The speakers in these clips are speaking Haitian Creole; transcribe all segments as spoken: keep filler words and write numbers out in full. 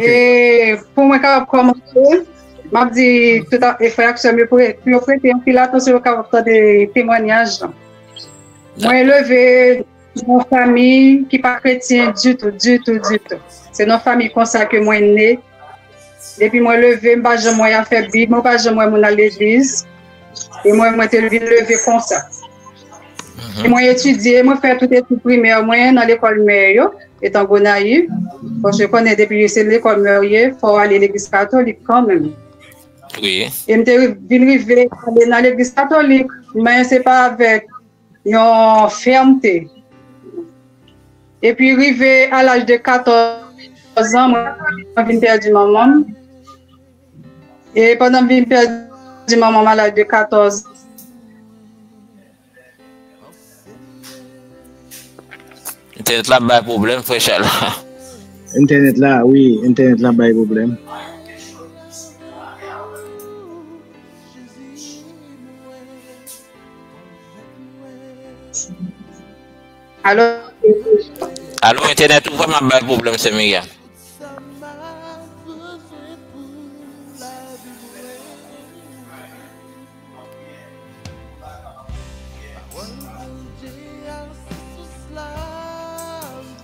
E pou mwen kapab kòmanse, m ap di tout a- e frè ak sè m yo pou pou yo prete yon pil atansyon, yo kapab tande temwanyaj lan. Mwen leve nan yon fanmi ki pa kretyen ditou, ditou, ditou. Se nan fanmi konsa ke mwen ne. Depi mwen leve, m pa janm wè y ap fè Bib, mwen pa janm wè moun al legliz. E mwen, mwen te vin leve konsa. E mwen etidye, mwen fè tout etid primè mwen nan lekòl mè yo, etan Gonayiv. Paske konnen depi se lekòl mè w ye, fò w ale legliz katolik kanmenm. Wi. E m te ri- vin rive ale nan legliz katolik, men se pa avèk yon fèmte. Epi rive a laj de katòz an, mwen vin pèdi manman m. E pandan m vin pèdi manman m a laj de katòz an, Entènèt la bay pwoblèm, frè Chal. Entènèt la, wi, entènèt la bay pwoblèm. Alo? Alo, entènèt ou vrèman bay pwoblèm, sè Miriam.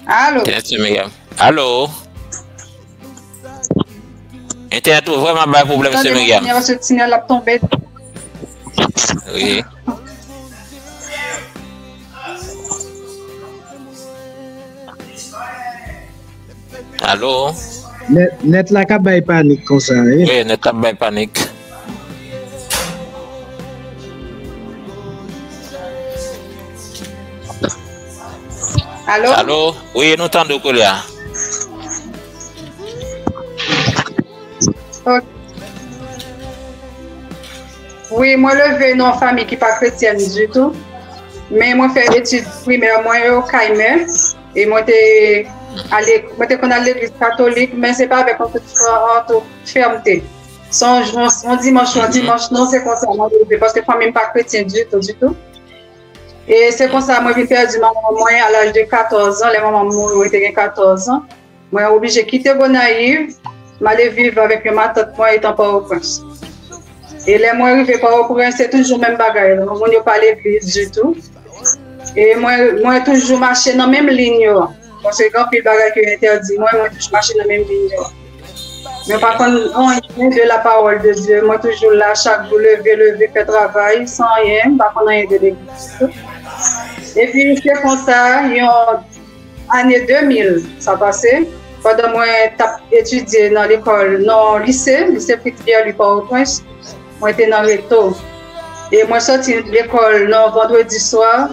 Alo? Alo? Entènèt ou vrèman bay pwoblèm, sè Miriam. Tande mwen, sè Tinèl ap tonbe. Wi. Alo? Nèt, nèt la ka bay panik konsa, wi. Wi, nèt la bay panik. Alo? Alo? Wi, nou tande w koulye a. Ok. Wi, mwen leve nan yon fanmi ki pa kretyèn ditou. Men mwen fè etid primè mwen yo kay mè. E mwen te ale, mwen te konn al legliz katolik, men se pa avèk yon tout, yon tout fèmte. Se yon, yon, yon dimanch, yon dimanch, non, se konsa mwen leve, paske fanmi m pa kretyen ditou, ditou. E se konsa mwen vin pèdi manman mwen a laj de katòz an, lè manman m mouri, mwen te gen katòz an. Mwen oblije kite Gonayiv, m ale viv avèk yon matant mwen etan Pòtoprens. E lè mwen rive Pòtoprens, se toujou menm bagay la. Moun yo pa legliz ditou. E mwen, mwen toujou mache nan menm liy yo. Paske gen anpil bagay ke yo entèdi mwen, mwen toujou mache nan menm liy yo. Mwen pa konn anyen de la parole de Dieu. Mwen toujou la chak jou, leve, leve, fè travay, san anyen. M pa konn anyen de legliz ditou. Epi se konsa, yon ane de mil sa pase, pandan mwen t ap etidye nan lekòl, nan lise, lise Fritz Pierre Louis Pòtoprens, mwen te nan reto. E mwen soti lekòl nan vandredi swa,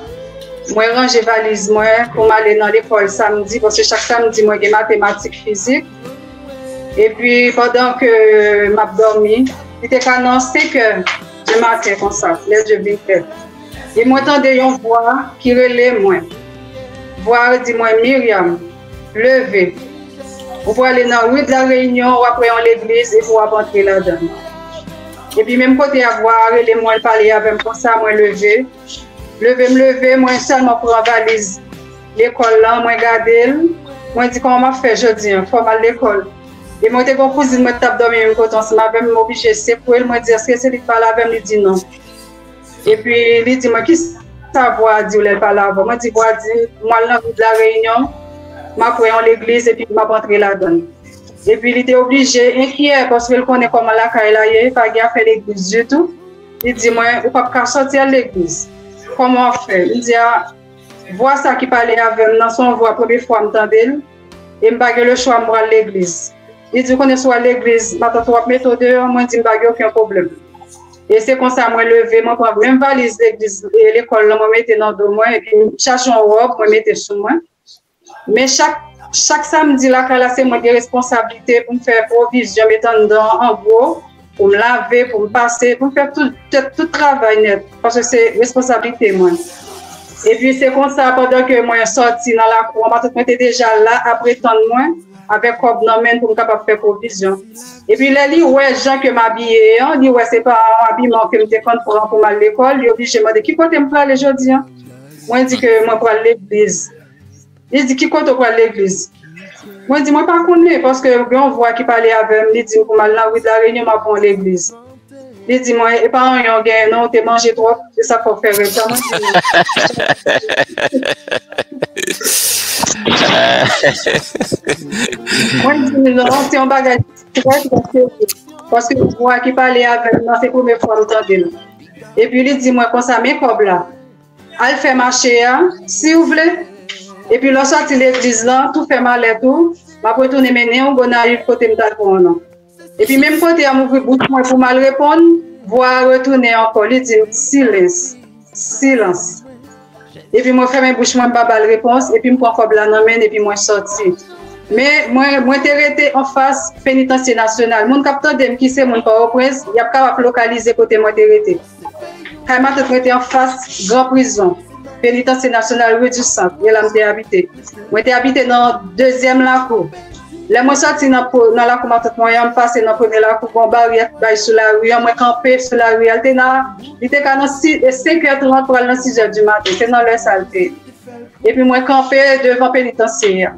mwen ranje valiz mwen pou m ale nan lekòl samdi, paske chak samdi mwen gen matematik, fizik. Epi pandan ke m ap dòmi, li te ka nan senk è di maten konsa, lè je vin fèt. E mwen tande yon vwa ki rele mwen. Vwa a di mwen, Miriam, leve. Ou prale nan ri de la Reyinyon, w ap wè yon legliz epi w ap antre ladan l. Epi menm kote a vwa a rele mwen, l pale avè m konsa, mwen leve. Leve m leve, mwen sèlman pran valiz lekòl lan, mwen gade l, mwen di, kòman m ap fè jodi a? Fò m al lekòl. E mwen te gen yon kouzin mwen t ap dòmi menm kote ansanm avè m, m oblije sekwe l, mwen di, èske se li k pale avè m? Li di, non. Epi li di mwen, kisa vwa a di w lè l pale avè w? Mwen di, vwa a di m, mwen al nan ri de la Reyinyon, m ap wè yon legliz epi m ap antre ladan l. Epi li te oblije enkyè paske l konnen kòman lakay la ye, pa gen afè legliz ditou. Li di mwen, ou p ap ka sòti al legliz. Kòman w ap fè? M di a, vwa sa ki pale avè m nan se yon vwa premye fwa m tande l, e m pa gen lechwa m pral legliz. Li di, ou konnen si w al legliz, matant ou ap mete w deyò. Mwen di, m pa gen okenn pwoblèm. E se konsa mwen leve, mwen pran menm valiz legliz, e lekòl lan, mwen mete nan do mwen, epi m chache yon wòb, mwen mete sou mwen. Men chak, chak samdi lakay la, se mwen ki gen responsablite pou m fè pwovizyon, met anndan an gwo, pou m lave, pou m pase, pou m fè tout, tout, tout travay nèt, paske se responsablite mwen. Epi se konsa, pandan ke mwen sòti nan lakou an, matant mwen te deja la ap retann mwen avèk kòb nan men l pou m kapab fè pwovizyon. Epi lè li wè jan ke m abiye an, li wè se pa yon abiman ke m te konn pran pou m al lekòl, li oblije mande, ki kote m prale jodi a? Mwen di ke mwen pral legliz. Li di, ki kote w pral legliz? Mwen di, mwen pa konnen, paske gen yon vwa ki pale avè m, li di m pou m al nan ri de la Reyinyon, m ap yon legliz. Li di mwen, e pa anyen w genyen non, ou te manje twòp, se sa k fè w fè rèv sa. Mwen di non. Mwen di non, se yon bagay trè, trè serye. Paske vwa ki pale avè m nan, se premye fwa m tande l. Epi li di mwen konsa, men kòb la. Al fè mache a, si w vle. Epi lè w sòti legliz lan, tou fè malèt ou, m ap retounen mennen w Gonayiv kote m ta pran w nan. Epi menm kote a, m ouvri bouch mwen pou m al reponn, vwa a retounen ankò, li di m, silens, silans. Epi mwen fèmen bouch mwen, m pa ba l repons, epi m pran kòb la nan men l, epi mwen sòti. Men mwen, mwen te rete anfas Penitansye Nasyonal. Moun k ap tande m ki se moun Pòtoprens, y ap kapab lokalize kote mwen te rete. Kay matant mwen te anfas gran prizon, Penitansye Nasyonal, Rue du Centre, e la m te abite. Mwen te abite nan dezyèm lakou. Lè mwen sòti nan, nan lakou matant mwen an, m pase nan premye lakou, gon baryè k bay sou lari an, mwen kanpe sou lari a. Li te nan, li te ka nan senk è trant pral nan sis è di maten. Se nan lè sa l te ye. Epi mwen kanpe devan penitansye a.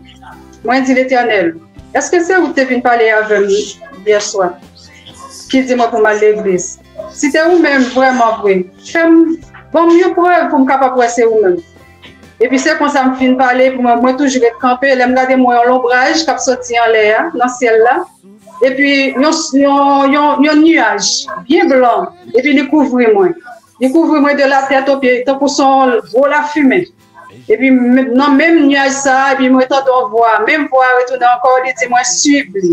Mwen di, Letènèl, èske se ou ki te vin pale avè m yè swa? Ki di mwen pou m al legliz. Si te ou menm vrèman vre, fè m, ban m yon prèv pou m kapab wè se ou menm. Epi se konsa m fin pale, epi mwen, mwen toujou ret kanpe. Lè m gade, m wè yon lonbraj k ap soti anlè a, nan syèl la. Epi yon, yon, yon, yon niyaj byen blan, epi li kouvri mwen. Li kouvri mwen de la tèt o pye, tankou se yon gwo lafimen. Epi nan menm nyaj sa a, epi mwen tande yon vwa, menm vwa a retounen ankò, li di mwen, suiv li.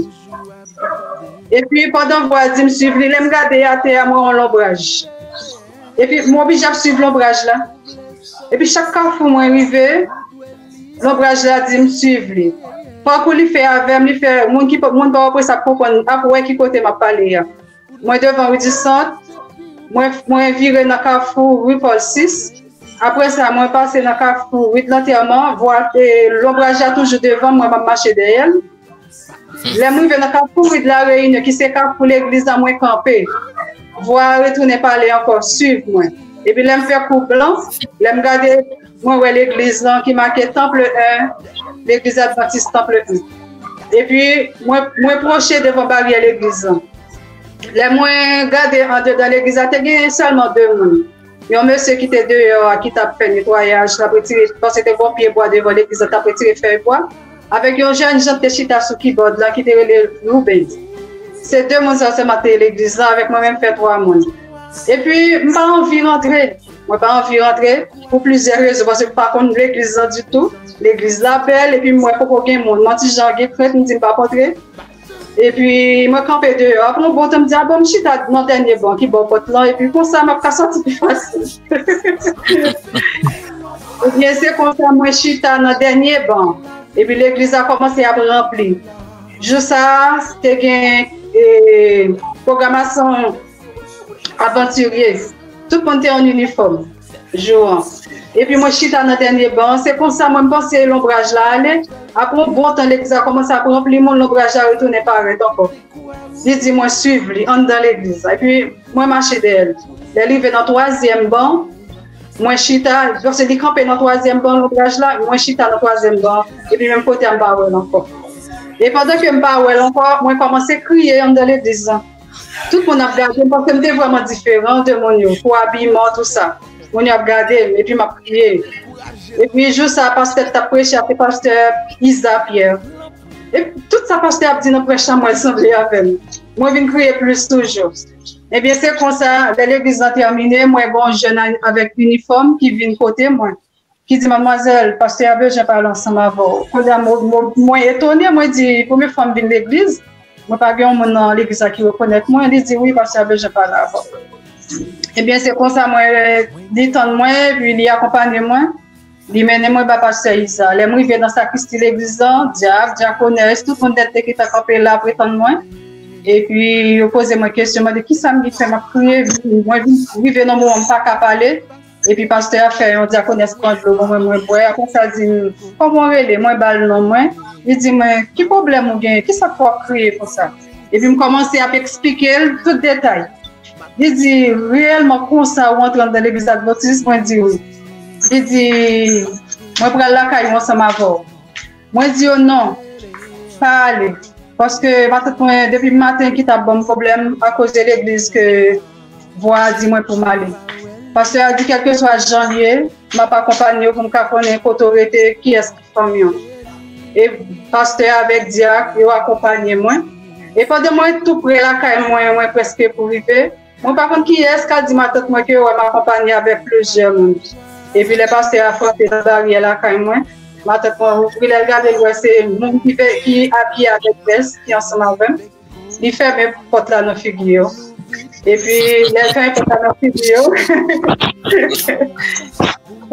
Epi pandan vwa a di m suiv li, lè m gade atè a, mwen wè yon lonbraj. Epi m oblije ap suiv lonbraj la. Epi chak kafou mwen rive, lonbraj la di m suiv li. Pakou li fè avè m, li fè moun ki, moun pa wè sa ap konprann, ap wè ki kote m ap pale a. Mwen devan Ri di Sant, mwen, mwen vire nan kafou Ri Pòl sis. Apre sa, mwen pase nan kafou Ri de Lantèman, vwa, e, lonbraj la toujou devan mwen, m ap mache dèyè l. Lè m rive nan kafou Ri de la Reyinyon, ki se kafou legliz la, mwen kanpe. Vwa a retounen pale ankò, suiv mwen. Epi lè m fè kou blan, lè m gade, mwen wè legliz lan ki make Temple un, legliz Advantis Temple un. Epi mwen, mwen pwoche devan baryè legliz lan. Lè mwen gade andedan legliz la, te gen sèlman de moun. Yon mesye ki te deyò a, ki t ap fè netwayaj, t ap retire, paske te gen yon pye bwa devan legliz la, t ap retire fèy bwa, avèk yon jèn jan ki te chita sou kibòd la, ki te rele Louben. Se de moun sa yo sèlman te legliz la, avèk mwen menm fè twa moun. Epi, m pa anvi rantre. Mwen pa anvi rantre pou plizyè rezon, paske m pa konn legliz la ditou. Legliz la bèl, epi m wè poko gen moun. M yon ti jan gen krent, m di m p ap rantre. Epi mwen kanpe deyò. Apre yon bon tan, m di, a bon, m chita nan dènye ban ki bò pòt lan, epi konsa m ap ka sòti pi fasil. Ebyen, se konsa mwen chita nan dènye ban. Epi legliz la kòmanse ap ranpli. Jou sa a, te gen, e, pwogramasyon avantirye. Tout moun te an inifòm jou an. Epi mwen chita nan dènye ban an. Se konsa mwen, m panse lonbraj la ale. Apre yon bon tan, legliz la kòmanse ap ranpli moun, lonbraj la retounen parèt ankò. Li di mwen suiv li anndan legliz la. Epi mwen mache dèyè l. Lè l rive nan twazyèm ban, mwen chita, paske li kanpe nan twazyèm ban lonbraj la, mwen chita nan twazyèm ban, epi menm kote a m pa wè l ankò. E pandan ke m pa wè l ankò, mwen kòmanse kriye anndan legliz la. Tout moun ap gade m, paske m te vrèman diferan de moun yo, pou abiman, tou sa. Moun yo ap gade m, epi m ap kriye. Epi jou sa, pastè k t ap preche a, se pastè Iza Pierre. E tout sa pastè ap di nan prèch la, mwen sanble avè l. Mwen vin kriye plis toujou. Ebyen, se konsa, lè legliz lan tèmine, mwen gen yon jèn a-, avèk inifòm ki vin kote mwen, ki di, madmwazèl, pastè a bezwen pale ansanm avè w. Kounye a, mwen, mwen, mwen etone, mwen di, premye fwa m vin legliz, mwen pa gen yon moun nan legliz la ki rekonèt mwen. Li di, wi, pastè a bezwen pale avè w. Ebyen, se konsa mwen, li tann mwen, epi li akonpanye mwen. Li mennen mwen ba pastè Iza. Lè m rive nan sakristi legliz lan, dyak, dyakonès, tout moun nèt te gentan kanpe la ap tann mwen. Epi yo poze mwen kesyon, mande kisa m vin fè m ap kriye. Mwen vin rive nan moman m pa ka pale. Epi pastè a fè yon dyakonès pran dlo ban mwen, mwen bwè. Apre sa di m, kòman w rele? Mwen ba l non mwen. Li di mwen, ki pwoblèm ou genyen? Kisa k fè w ap kriye konsa? Epi m kòmanse ap eksplike l tout detay. Li di, reyèlman konsa ou antre anndan legliz advantis? Mwen di wi. Li di, mwen pral lakay ou ansanm avè w. Mwen di yo non. pa ale. Paske matant mwen, depi maten, ki t ap ban m pwoblèm akoz de legliz ke vwa a di mwen pou m ale. Pastè a di, kèlkeswa jan l ye, m ap akonpanye w pou m ka konnen kote w rete, kiyès ki fanmi w. E pastè avèk dyak, yo akonpanye mwen. E pandan mwen tou pre lakay mwen, mwen prèske pou rive, mwen pa konn kiyès k al di matant mwen ke yo wè m akonpanye avèk plizyè moun. Epi lè pastè a frape nan baryè lakay mwen, matant mwen ouvri, lè l gade, l wè se moun ki, ki abiye avèk vès ki ansanm avè m. Li fèmen pòt la nan figi yo. Epi lè l fèmen pòt la nan figi yo,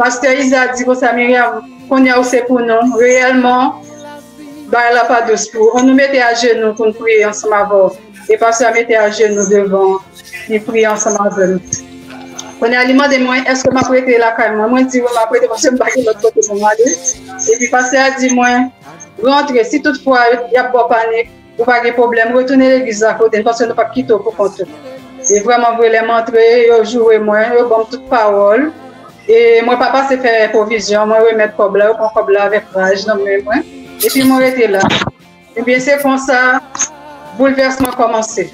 pastè Iza di konsa, Myriam, kounye a ou se pou nou. Reyèlman, bagay la pa dous pou ou. Ann nou mete ajenou pou n priye ansanm avè w. E pastè a mete ajenou devan, li priye ansanm avè m. Kounye a, li mande mwen, èske m ap rete lakay mwen? Mwen di, wi, m ap rete, paske m pa gen lòt kote pou m ale. Epi pastè a di mwen, rantre, si toutfwa y ap ba w panik, ou pa gen pwoblèm, retounen legliz la kote n, paske nou p ap kite w pou kont ou. E vrèman vre, lè m antre, yo joure mwen, yo ban m tout pawòl. E mwen pa pase fè pwovizyon, mwen remèt kòb la, yo pran kòb la avèk raj nan men mwen. Epi mwen rete la. Ebyen, se konsa, boulvèsman kòmanse.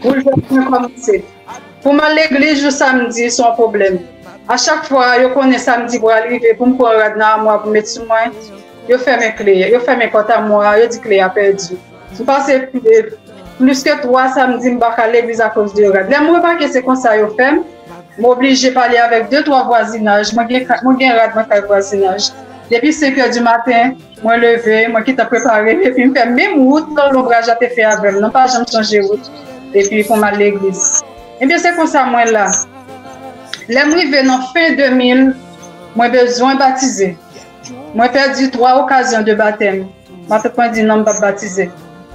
Boulvèsman kòmanse. Pou m al legliz jou samdi, se yon pwoblèm. A chak fwa, yo konnen samdi pral rive, pou m pran rad nan amwa pou m met sou mwen, yo fèmen kle, yo fèmen pòt amwa a, yo di kle a pèdi. M pase, eh, plis ke twa samdi, m pa ka al legliz akoz de rad. Lè m remake se konsa yo fè m, m oblije pale avèk de twa vwazinaj. Mwen gen ka-, mwen gen rad nan kay vwazinaj. Depi senk è di maten, mwen leve, mwen gentan prepare m, epi m fè menm wout nan lonbraj la te fè avè m nan, pa janm chanje wout, epi pou m al legliz. Ebyen, se konsa mwen la. Lè m rive nan fen de mil, mwen bezwen batize. Mwen pèdi twa okazyon de batèm. Matant mwen di, non, m p ap batize.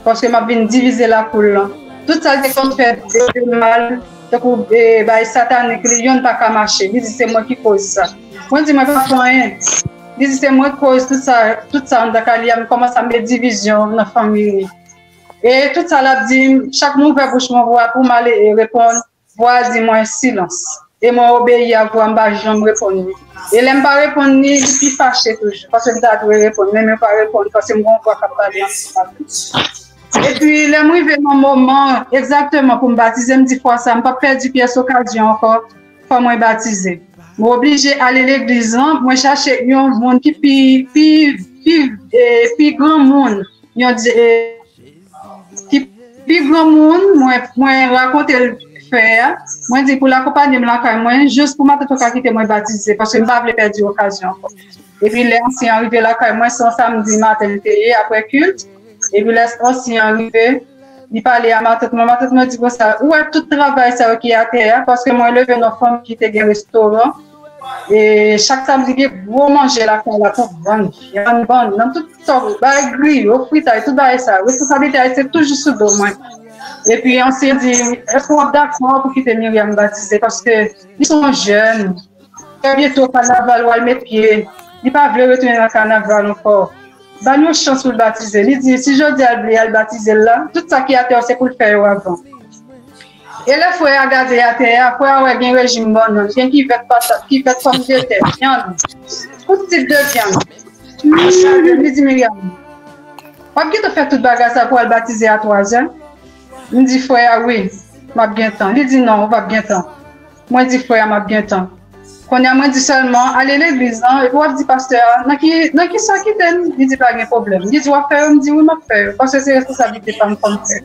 Paske m ap vin divize lafoul lan. Tout sa l te konn fè de mal, tankou, eh, bagay satanik, li, yonn pa ka mache. Li di, se mwen ki koz sa. Mwen di, mwen pa fè anyen. Li di, se mwen k koz tout sa, tout sa anndan kay li a, m kòmanse ap met divizyon nan fanmi li. E tout sa l ap di m, chak m ouvè bouch mwen pou, pou m ale, eh, reponn, vwa a di mwen, silans. E mwen obeyi a vwa, m pa janm reponn li. E lè m pa reponn li, li pi fache toujou, paske m ta dwe reponn, men m pa reponn, paske m gen yon vwa k ap pale ansanm avè m. Epi, lè m rive nan moman egzakteman pou m batize, m di, fwa sa, m p ap pèdi pyès okazyon ankò, fò mwen batize. Mwen oblije ale legliz lan, mwen chache yon moun ki pi, pi, pi, eh, pi granmoun, yon, eh, ki pi granmoun, mwen, mwen rakonte l fè a. Mwen di pou l akonpanye m lakay mwen, jis pou matant mwen ka kite mwen batize, paske m pa vle pèdi okazyon ankò. Epi lè ansyen an rive lakay mwen, se yon samdi maten li te ye, apre kilt. Epi lè ansyen an rive, li pale a matant mwen. Matant mwen di konsa, ou wè tout travay sa yo ki atè a, paske mwen leve nan fanmi ki te gen restoran. E chak samdi gen gwo manje lakay la pou vann, vyann, bann, nan tout sòt, bagay griyo, fritay, tout bagay sa. Responsablite a se toujou sou do mwen. Epi ansyen di, èske w ap dakò pou kite Myriam batize? Paske li se yon jèn. Trè byento, kanaval, w al met pye. Li pa vle retounen nan kanaval ankò. Ba l yon chans pou l batize. Li di, si jodi a l vle al batize l la, tout sa ki atè yo, se pou l fè yo avan. E lè frè a gade atè a, frè a wè gen rejim bannann, gen kivèt patat, kivèt pòmdetè, vyann, tout tip de vyann. Li di, Myriam, w ap gentan fè tout bagay sa pou al batize a twazè? M di, frè a, wi, m ap gentan. Li di, non, ou p ap gentan. Mwen di, frè a, m ap gentan. Kounye a, mwen di sèlman, ale legliz lan, epi w ap di pastè a, nan ki, nan ki sa w kite m? Li di, pa gen pwoblèm. Li di, w ap fè yo? M di, wi, m ap fè yo, paske se responsablite pa m, fò m fè.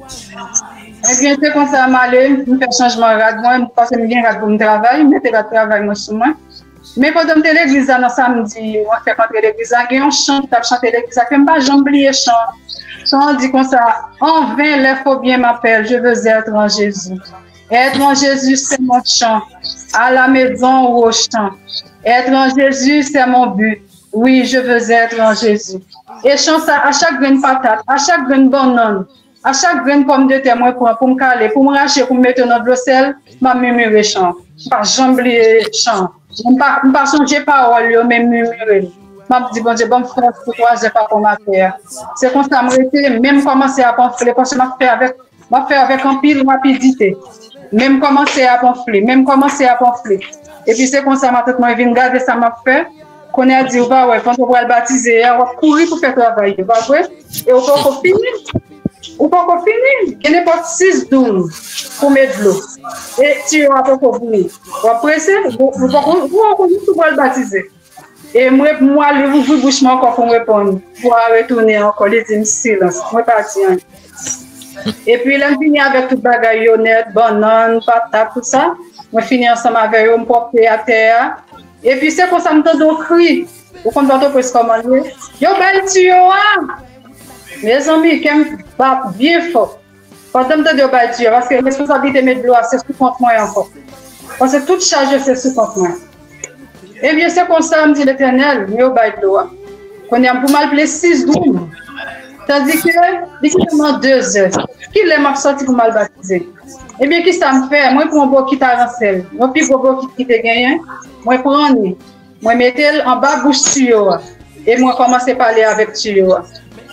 Ebyen, se konsa m ale, m fè chanjman rad mwen, paske m gen rad pou m travay, m mete rad travay mwen sou mwen. Men pandan m te legliz la nan samdi, mwen fèk antre legliz la, gen yon chan ki t ap chante legliz la, ke m pa janm bliye chan an. Chan an di konsa, en vain les faux biens m'appellent, je veux être en Jésus. Être en Jésus, c'est mon chant. À la maison ou au champ. Être en Jésus, c'est mon but. Oui, je veux être en Jésus. E chan sa, a chak grenn patat, a chak grenn bannann, a chak grenn pòmdetè mwen pran pou m kale, pou m rache, pou m mete nan dlo sèl, m ap mimire chan. M pa janm bliye chan. M pa, m pa sonje pawòl yo, men m mimire l. M ap di, Bondye, ban m fòs pou twazè pa pran m atè a. Se konsa m rete, men m kòmanse ap anfle, paske m ap fè avèk M ap fè avèk anpil rapidite. Men m kòmanse ap anfle, men m kòmanse ap anfle. Epi se konsa matant mwen vin gade sa m ap fè. Kounye a di, ou pa wè, pandan w pral batize a, w ap kouri pou fè travay yo, pa vre? E ou poko fini. Ou poko fini. Gen nenpòt sis doum pou met dlo. E tiyo a poko boure. W ap prese, ou poko, ou poko jis ou pral batize. E mwen, mwen ale ouvri bouch mwen ankò pou m reponn. Vwa a retounen ankò, li di m silans. Mwen pa di anyen. Epi lè m vini avèk tout bagay yo nèt, bannann, patat, tout sa, mwen fini ansanm avè yo, m pwòpte atè a. Epi se konsa m tande yon kri. Ou konn Pòtoprens kòman l ye? Yo bay tiyo a! Mezanmi, kè m bat byen fò. Pandan m tande yo bay tiyo a, paske responsablite met dlo a se sou kont mwen ankò. Paske tout chaj yo se sou kont mwen. Ebyen, se konsa m di Letènèl, men yo bay dlo a. Kounye a, m pou m al plen sis doum. Tandike, li kite m an dezè. Kilè m ap sòti pou m al batize? Ebyen, kisa m fè? Mwen pran yon bokit aransèl, yon pi gwo bokit ki te genyen. Mwen pran li. Mwen mete l anba bouch tiyo a. E mwen kòmanse pale avèk tiyo a.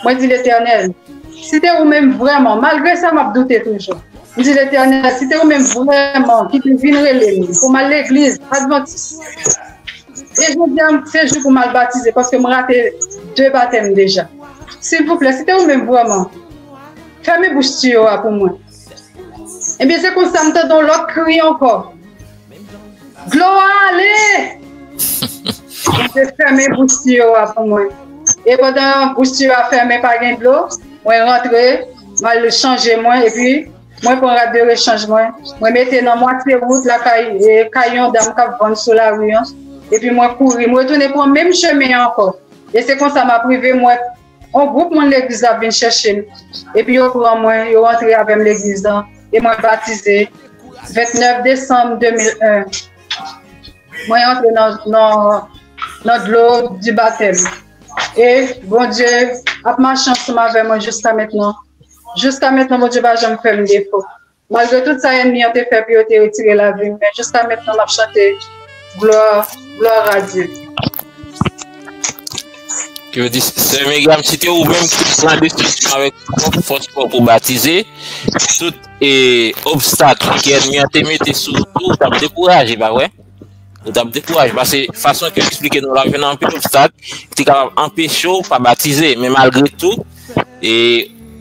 Mwen di, Letènèl, si te ou menm vrèman, malgre sa, m ap doute toujou. M di, Letènèl, si te ou menm vrèman ki te vin rele m pou m al legliz advantis, e jodi a, se jou pou m al batize, paske m rate de batèm deja. Silvouplè, si te ou menm vrèman, fèmen bouch tiyo a pou mwen. Ebyen, se konsa m tande yon lòt kri ankò. Dlo a ale! Mwen te fèmen bouch tiyo a pou mwen. E pandan bouch tiyo a fèmen, pa gen dlo, mwen rantre, m al chanje mwen, epi mwen pran rad de rechanj mwen, mwen mete nan mwatye wout lakay, e, kay yon dam k ap vann sou lari an, epi mwen kouri, mwen retounen pran menm chemen an ankò. E se konsa m ap rive, mwen yon gwoup moun legliz la vin chèche m. Epi yo pran mwen, yo rantre avè m legliz la. E mwen batize vennèf desanm de mil en. Mwen rantre nan, nan, nan dlo di batèm. E Bondye ap mache ansanm avè mwen jiska mentnan. Jiska mentnan, Bondye pa janm fè m defo. Malgre tout sa ènmi an te fè pou yo te retire lavi m, men jiska mentnan m ap chante glwa, glwa a Dye. Ki vle di, Sè Miriam, si te ou menm ki te pran desizyon avèk pwòp fòs pa w pou batize, tout e, obstak ke ènmi an te mete sou ou tou, ou t ap dekouraje, pa vre? Ou t ap dekouraje, paske fason ke yo eksplike nou la, ou jwenn anpil obstak ki te kapab anpeche w pa batize, men malgre tou, e,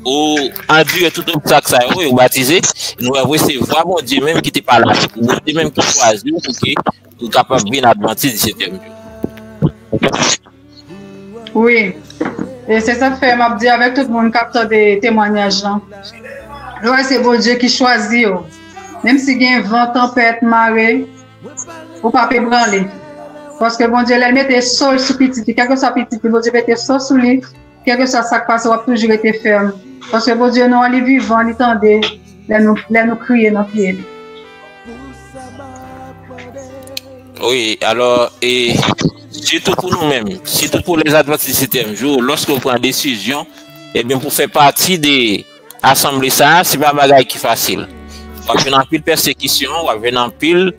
ou andire tout obstak sa yo, e ou batize, nou wè vre se vwa Bondye menm ki te pale avèk ou, Bondye menm ki chwazi w pou ke ou kapab vin advantis di setyèm jou. Wi. E se sa k fè m ap di avèk tout moun k ap tande temwanyaj lan. Yo wè se Bondye ki chwazi yo. Menm si gen van, tanpèt, mare, ou p ap ebranle. Paske Bondye, lè l mete so l sou pitit li, kèlkeswa pitit li, Bondye mete so sou li, kèlkeswa sa k pase, w ap toujou rete fèm. Paske Bondye nou an, li vivan, li tande lè nou, lè nou kriye nan pye li. Wi, alò, e, sitou pou nou menm, sitou pou lèzadvantis setyèm jou, lòske w pran desizyon, ebyen, pou fè pati de asanble sa a, se pa bagay ki fasil. W ap jwenn anpil pèsekisyon, w ap jwenn anpil,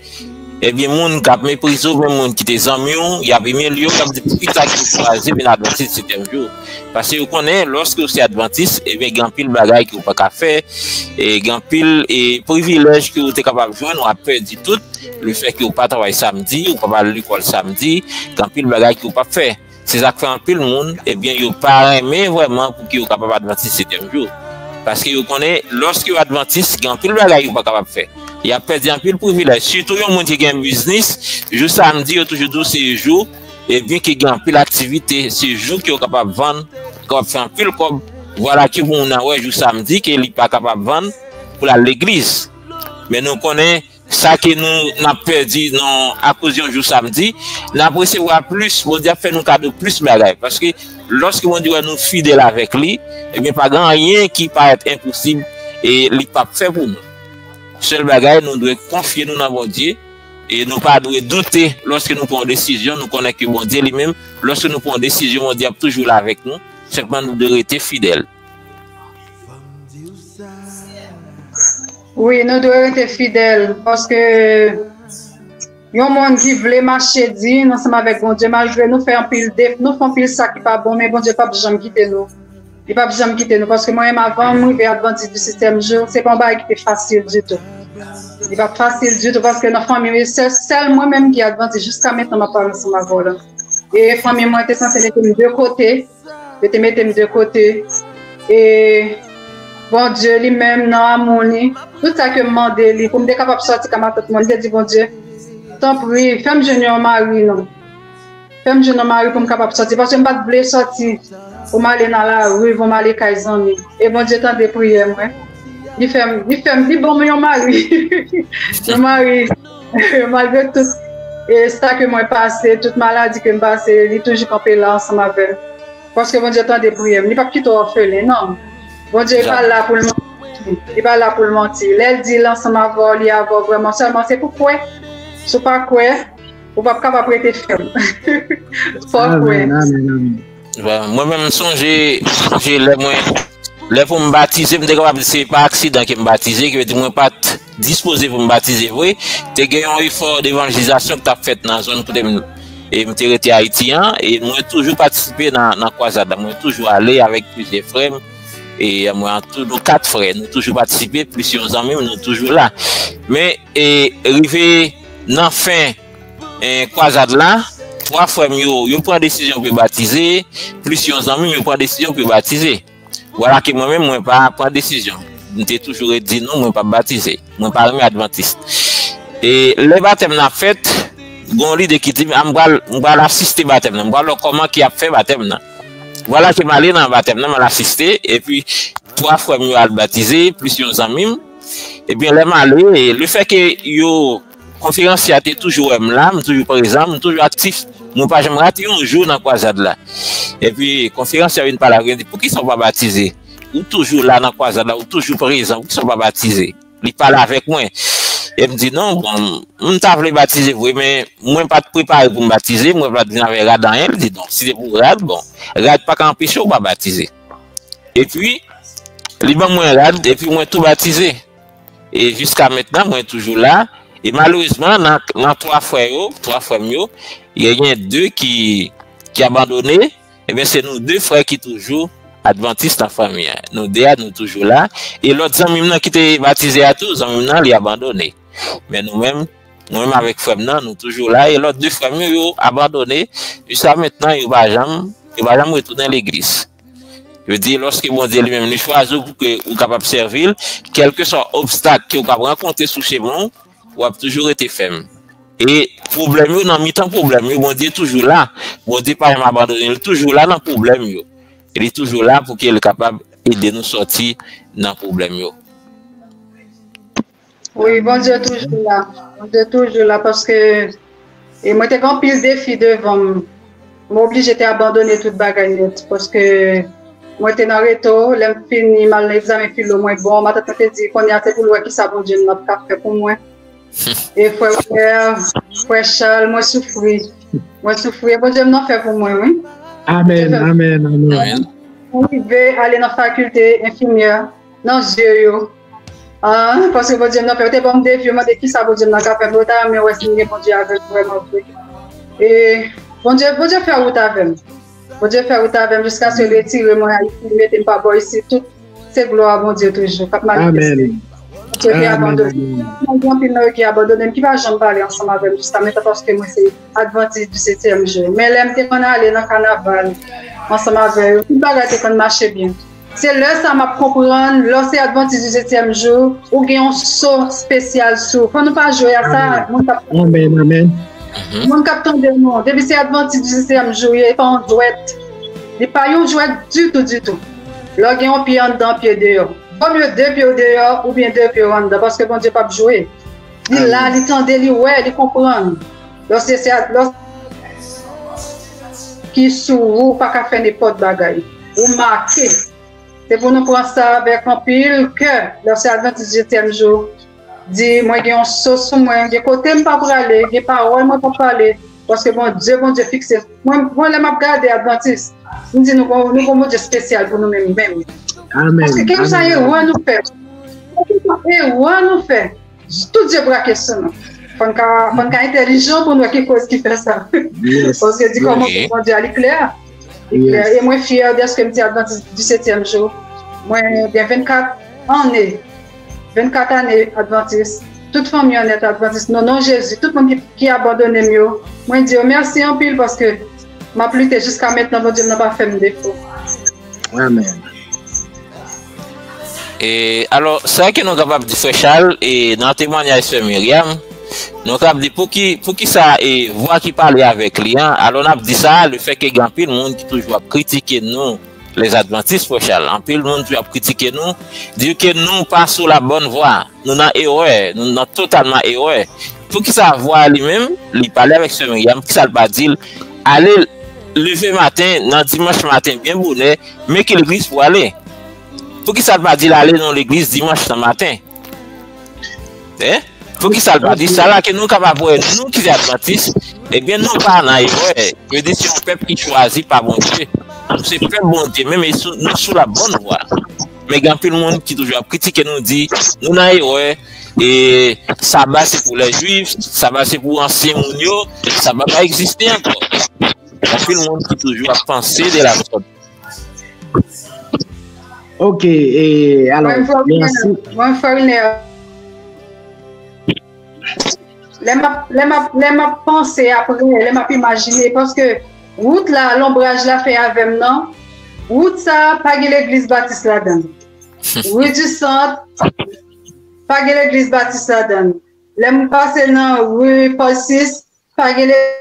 ebyen, moun k ap meprize w, menm moun ki te zanmi w, y ap imilye w, y ap di, poukisa ke w chwazi vin advantis setyèm jou? Paske yo konnen, lòske w se advantis, ebyen, gen anpil bagay ke w pa ka fè, e gen anpil e privilèj ke w te kapab jwenn, w ap pèdi tout. Lefètke w pa travay samdi, w pa al lekòl samdi, gen anpil bagay ke w p ap fè. Se sa k fè anpil moun, ebyen, yo pa renmen vrèman pou ke yo kapab advantis setyèm jou. Paske yo konnen, lòske yo advantis, gen anpil bagay yo pa kapab fè. Y ap pèdi anpil privilèj. Sitou yon moun ki gen biznis, jou samdi, yo toujou di w se jou, ebyen, ki gen anpil aktivite, se jou ke yo kapab vann, kapab fè anpil kòb. Vwala ke pou moun nan wè jou samdi, ke li pa kapab vann pou l al legliz. Men nou konnen, sa ke nou n ap pèdi nan akoz yon jou samdi, n ap resevwa plis, Bondye ap fè nou kado plis bagay. Paske lòske Bondye wè nou fidèl avèk li, ebyen pa gen anyen ki parèt enposib e li p ap fè pou nou. Sèl bagay, nou dwe konfye nou nan Bondye e nou pa dwe doute lòske nou pran yon desizyon, nou konnen ke Bondye li menm, lòske nou pran yon desizyon, Bondye ap toujou la avèk nou. Senpman nou dwe rete fidèl. Wi, nou dwe rete fidèl, paske yon moun ki vle mache di ansanm avèk Bondye, malgre nou fè anpil def, nou fè anpil sa ki pa bon, men Bondye p ap janm kite nou. Li p ap janm kite nou, paske mwen menm avan m rive advantis di setyèm jou, se pa yon bagay ki te fasil ditou. Li p ap fasil ditou, paske nan fanmi m, se sèl mwen menm ki advantis jiska mentnan m ap pale ansanm avè w la. E fanmi mwen te sanse mete m de kote. Yo te mete m de kote. E Bondye li menm nan amou li, tout sa ke m mande li pou m te kapab sòti kay matant mwen, m te di Bondye, tanpri, fè m jwenn yon mari non. Fè m jwenn yon mari pou m kapab sòti. Paske m pa t vle sòti pou m ale nan lari, pou m ale kay zanmi. E Bondye tande priyè mwen. Li fè m, li fè m, li ban mwen yon mari. Yon mari, malgre tout e sa ke mwen pase, tout maladi ke m pase, li toujou kanpe la ansanm avè m. Paske Bondye tande priyè m. Li p ap kite w òfelen, non. Bondye pa la pou l manti. Li pa la pou l manti. Lè l di l ansanm avè w, li avè w vrèman. Sèlman se pou kwè. Si w pa kwè, ou p ap kapab rete fèm. Fò w kwè. Amèn, amèn, amèn. Bon, mwen menm, m sonje, sonje lè mwen, lè pou m batize, m te kapab di se pa aksidan ke m batize, ki vle di mwen pa t dispoze pou m batize vre. Te gen yon efò devanjelizasyon ki t ap fèt nan zòn kote m, e m te rete Ayiti an, e mwen toujou patisipe nan, nan kwazad la. Mwen toujou ale avèk plizyè frè m, e mwen an tou, nou kat frè, nou toujou patisipe, plis yon zanmi m, nou toujou la. Men, e rive nan fen, e, kwazad la, twa frè m yo, yo pran desizyon pou yo batize, plis yon zanmi m, yo pran desizyon pou yo batize. Vwala ke mwen menm, mwen pa pran desizyon. M te toujou ret di non, mwen p ap batize. Mwen pa renmen advantis. E lè batèm nan ap fèt, gen yon lide ki di m, a, m pral, m pral asiste batèm nan, m pral wè kòman ke y ap fè batèm nan. Vwala ke m ale nan batèm nan, m al asiste, epi twa frè m yo al batize, plis yon zanmi m. Ebyen, lè m ale, lefètke yo, konferansye a te toujou wè m la, m toujou prezan, m toujou aktif, mwen pa janm rate yon jou nan kwazad la. Epi, konferansye a vin pale avè m, li di, poukisa w pa batize? Ou toujou la nan kwazad la, ou toujou prezan, poukisa w pa batize? Li pale avèk mwen. E m di, non, bon, m ta vle batize vre, men mwen pa t prepare pou m batize, mwen pa t vin avèk rad anyen. Li di, non, si se pou rad, bon, rad pa ka anpeche w pa batize. Epi, li ban mwen rad, epi mwen tou batize. E jiska mentnan, mwen toujou la. E malerezman, nan, nan twa frè yo, twa frè m yo, genyen de ki, ki abandone. Ebyen, se nou de frè ki toujou advantis nan fanmi an. Nou de a, nou toujou la. E lòt zanmi m nan ki te batize a tou, zanmi m nan, li abandone. Men nou menm, mwen menm avèk frè m nan, nou toujou la. E lòt de frè m yo, yo abandone. Jiska mentnan, yo pa janm, yo pa janm retounen legliz. Yo di, lòske Bondye li menm li chwazi w pou ke ou kapab sèvi l, kèlkeswa obstak ke w k ap rankontre sou chemen w, w ap toujou rete fèm. E pwoblèm yo, nan mitan pwoblèm yo, Bondye toujou la. Bondye pa janm abandone, li toujou la nan pwoblèm yo. E li toujou la pou ke li kapab ede nou sòti nan pwoblèm yo. Wi, Bondye toujou la. Bondye toujou la paske e mwen te gen anpil defi devan m. Mwen oblije te abandone tout bagay nèt paske mwen te nan reto. Lè m fini, m al nan egzamen filo mwen bon. Matant mwen te di, kounye a se pou l wè kisa Bondye m nan ap ka fè pou mwen. E frè Robert, frè Charles, mwen soufri. Mwen soufri. E Bondye m nan fè pou mwen, wi. Amèn, amèn, amèn. Mwen rive ale nan fakilte enfimyè, nan zye yo. Ah, paske Bondye m nan fè, yo te ban m defi, yo mande kisa Bondye m nan ka fè, men yo ta renmen wè si m gen Bondye avè m vrèman vre. E Bondye, Bondye fè wout avè m. Bondye fè wout avè m jiskaske l retire mwen Ayiti, li mete m pa bò isit. Tout se glwa a Bondye toujou k ap manifeste. Bondye te abandone. Mwen gen anpil nan yo ki abandone m, ki pa janm pale ansanm avè m jiska mentnan paske mwen se Advantis di setyèm jou. Men lè m te konn ale nan kanaval ansanm avè yo, tout bagay te konn mache byen. Se lè sa m ap konprann, lè w se Advantis di setyèm jou, ou gen yon so espesyal sou ou. Fò nou pa jwe a sa, moun k ap, moun k ap tande nou, depi se Advantis di setyèm jou, e pa yon jwèt. Li pa yon jwèt ditou, ditou. Lè w gen yon pye anndan, pye deyò. Vòmye de pye w deyò oubyen de pye w anndan, paske Bondye p ap jwe. Li la, li tande, li wè, li konprann. Lè w se, se, lè w ki sou ou, ou pa ka fè nenpòt bagay. Ou make. Se pou nou pran sa avèk anpil kè. Lè w se Advantis setyèm jou, di, mwen gen yon so sou mwen, gen kote m pa prale, gen pawòl mwen pa pale, paske Bondye, Bondye fikse. Mwen, mwen lè m ap gade Advantis, m di nou gon, nou gon Bondye espesyal pou nou menm, menm. Paske kèlkeswa erè nou fè, kèlkeswa erè nou fè, tout zye brake sou nou. Fò n ka, fò n ka entèlijan pou n wè ki koz ki fè sa. Paske di kòman Bondye a, li klè. Li klè. E mwen fyè dèske m se Advantis di setyèm jou. Mwen gen vennkat ane. Vennkat ane Advantis. Tout fanmi an nèt Advantis. Nan non Jezi, tout moun ki, ki abandone m yo, mwen di yo mèsi anpil paske M ap lite jiska mentnan, Bondye m nan pa fè m defo. Amèn. E, alò, sa ke nou kapab di, frè Chal, e, nan temwanyaj sè Miryam, nou kapab di pou ki, pou ki sa e vwa ki pale avèk li an, alò n ap di sa, lefètke gen anpil moun ki toujou ap kritike nou, les adventistes, frè Chal. Anpil moun toujou ap kritike nou, di ke nou pa sou la bòn vwa, nou nan erè, nou nan totalman erè. Pou ki sa vwa li menm, li pale avèk sè Miryam, pou ki sa l pa di l, ale leve maten, nan dimanch maten, byen bonè, men ki legliz pou ale. Pou ki sa l pa di l ale nan legliz dimanch nan maten? Hein? Pou ki sa l pa di sa la ke nou kapab wè nou ki se advantis, ebyen nou pa nan erè. Yo di se yon pèp ki chwazi pa Bondye. Nou se pèp Bondye, menm e sou, nou sou la bòn vwa. Men gen anpil moun ki toujou ap kritike nou, di nou nan erè, e saba se pou lè jwif, saba se pou ansyen moun yo, saba pa egziste ankò. Anpil moun ki toujou ap panse de la sòt. Ok, e alò, Mwen fè mèsi. Mwen fè Wilner. Lè m ap lè m ap lè m ap panse apre, lè m ap imajine, paske wout la, lonbraj la fè avè m nan, wout sa a pa gen legliz batis ladan l. Rue du Centre, pa gen legliz batis ladan l. Lè m pase nan rue Paul six, pa gen legliz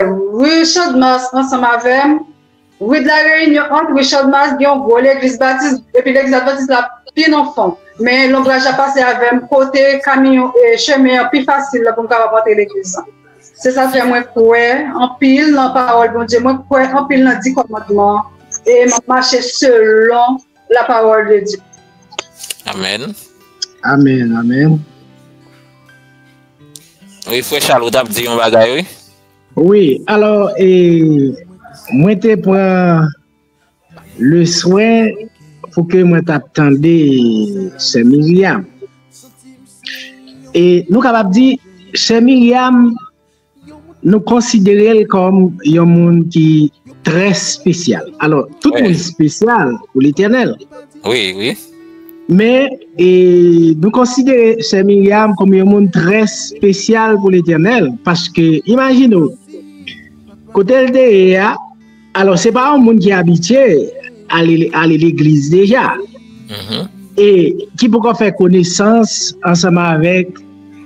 Rue Channmas ansanm avè m. Rue de la Réunion, ant rue Channmas, gen yon gwo legliz batis, epi legliz advantis la pi nan fon. Men lonbraj la pase avè m kote kamiyon e chemen an pi fasil la pou m kapab antre legliz la. Se sa fè mwen kwè anpil nan pawòl Bondye, mwen kwè anpil nan di kòmandman, e m ap mache selon la parole de Dieu. Amèn. Amèn, amèn. Wi, frè Chal, ou t ap di yon bagay, wi? Wi, alò, e, mwen te pran le swen pou ke mwen t ap tande sè Miryam. E nou kapab di, sè Miryam, nou konsidere l kòm yon moun ki trè espesyal. Alò, tout Wi. Moun espesyal pou Letènèl. Wi, wi. Men, e, nou konsidere sè Miryam kòm yon moun trè espesyal pou Letènèl, paske, imajine w, kote l te ye a, alò, se pa yon moun ki abitye ale, ale legliz deja, Mhm. e ki poko fè konesans ansanm avèk